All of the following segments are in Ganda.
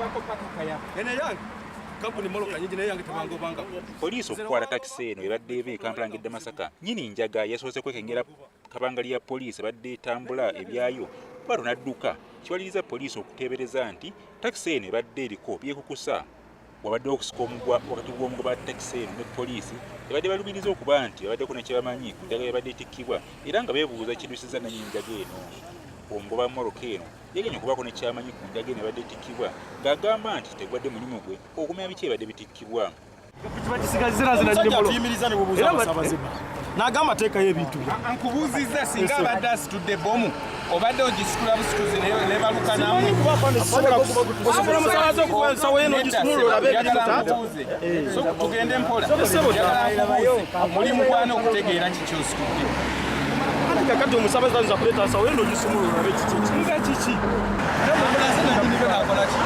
Bakugobako paka Kayaba. Eno yange kampuni moloka nyingi, naye yange tebangobanga. Poliisi okukwata takisi eno ebadde eva e Kampala ng'edda Masaka, nnyini njaga yasoose kwekengera kabangali ya poliisi ebadde etambula ebyayo bwatyo n'adduka, kiwaliriza poliisi okuteebereza nti takisi eno ebadde eriko byekukusa. Wabaddewo okusika omugwa wakati w'omugoba wa takisi eno ne poliisi ebadde balumiriza okuba nti babaddeko ne kyebamanyi ku njaga ebadde etikkibwa era nga beebuuza ekiddusiza nannyini njaga eno. Omugoba wa mmotoka eno yaganye okubaako ne kyamanyi ku njaga eno ebadde etikkibwa ng'agamba nti tegubadde mulimu gwe okumanya biki ebadde bitikkibwa. Tuyimiriza ne bubuuza abasabaze n'agamba teekayo ebintu bye. Nkubuuzizza, singa abadde asitudde bomu, obadde ogisitula busituzi nebaluka namwe? Osobola omusaabaze okuba ensawo eno ogisumulula olabe ebirimu, taata? Nkubuuze, so tugende mpola. Njagala nkubuuze, mulimu gwana okutegeera kiki ositudde? Anti kakati omusaabaze tayinza kuleeta nsawo eno ogisumulula olabe kiki ekiri. Nga kiki? Ambulance nanyiniyo nakola ki?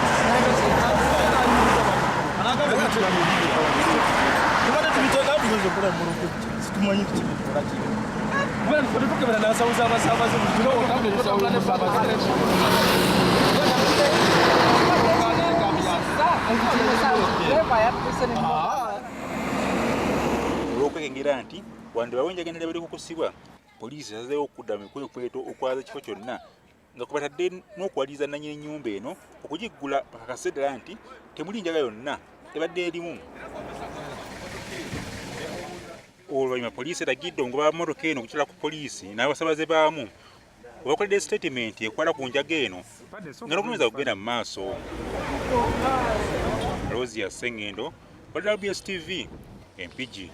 Tubadde tubiteeka, tuyinza okukola emuloko, situmanyi kiki bikola ki. Tukebera n'ensawo z'abasaabaze buli kiro. Olw'okwekengera nti wandibawo enjaga endala ebadde kukusibwa, poliisi esazeewo okudda mu mikwekweto okwaza ekifo kyonna nga kwe batadde n'okuwaliriza nannyini nnyumba eno okugiggula bakakase ddala nti temuli njaga yonna ebadde erimu. Oluvannyuma poliisi eragidde omugoba wa mmotoka eno okukira ku poliisi n'abasabaze baamu webakoledde sitatimenti ekwata ku njaga eno nga n'okunoonyereza kugenda mu maaso. Rosia Sengendo wa WBS TV, Mpigi.